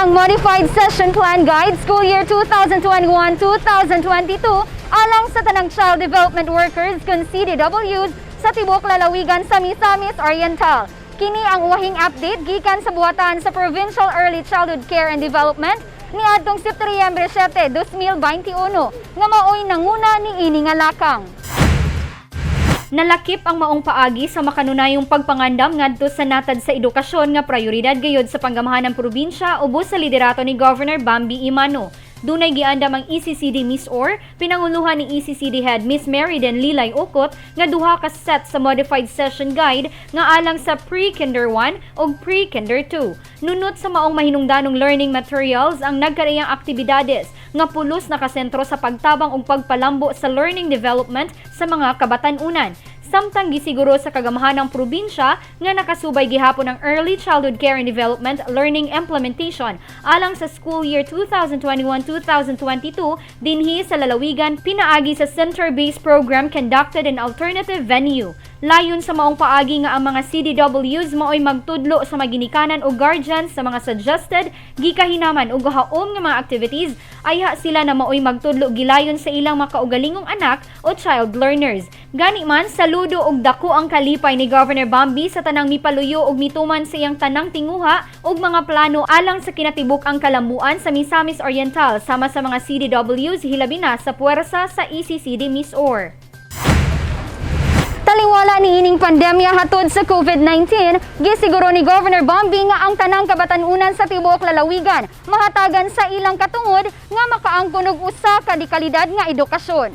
Ang Modified Session Plan Guide School Year 2021-2022 alang sa tanang Child Development Workers kun CDWs sa tibuok lalawigan sa Misamis Oriental. Kini ang uwahing update gikan sa buhatan sa Provincial Early Childhood Care and Development niadtong Setyembre 7, 2021 nga maoy nanguna ni ini nga lakang. Nalakip ang maong paagi sa makanunayong pagpangandam ngadto sa natad sa edukasyon nga prioridad gayud sa panggamahan ng probinsya ubos sa liderato ni Governor Bambi Emano. Dunay giandam ang E ECCD MisOr, pinanguluhan ni ECCD Head Miss Maryden Lilay Ukot, nga duha ka set sa modified session guide nga alang sa pre-kinder 1 ug pre-kinder 2. Nunot sa maong mahinungdanong learning materials ang nagkaraiyang aktibidades nga pulos nakasentro sa pagtabang ug pagpalambo sa learning development sa mga kabatan-unan. Samtang gisiguro sa kagamahan ng probinsya nga nakasubay gihapon ang Early Childhood Care and Development Learning Implementation alang sa school year 2021-2022 dinhi sa lalawigan pinaagi sa center-based program conducted in alternative venue. Layon sa maong paagi nga ang mga CDWs maoy magtudlo sa maginikanan o guardians sa mga suggested, gikahinaman ug haom nga mga activities, ayha sila na maoy magtudlo gilayon sa ilang makaugalingong anak o child learners. Gani man, saludo og dako ang kalipay ni Governor Bambi sa tanang mipaluyo og mituman sa iyang tanang tinguha ug mga plano alang sa kinatibuk-ang kalambuan sa Misamis Oriental sama sa mga CDWs, hilabi na sa puwersa sa E ECCD MisOr. Taliwala ni ining pandemya hatod sa COVID-19, gisiguro ni Governor Bambi nga ang tanang kabatan-unan sa tibuok lalawigan mahatagan sa ilang katungod nga makaangkon og usa ka dekalidad nga edukasyon.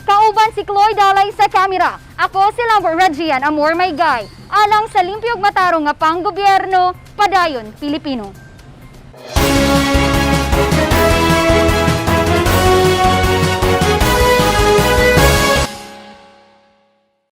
Kauban si Chloe Dalay sa kamera. Ako si Lambert Regian Amor May Guy. Alang sa limpyog matarong nga panggobyerno, padayon Pilipino.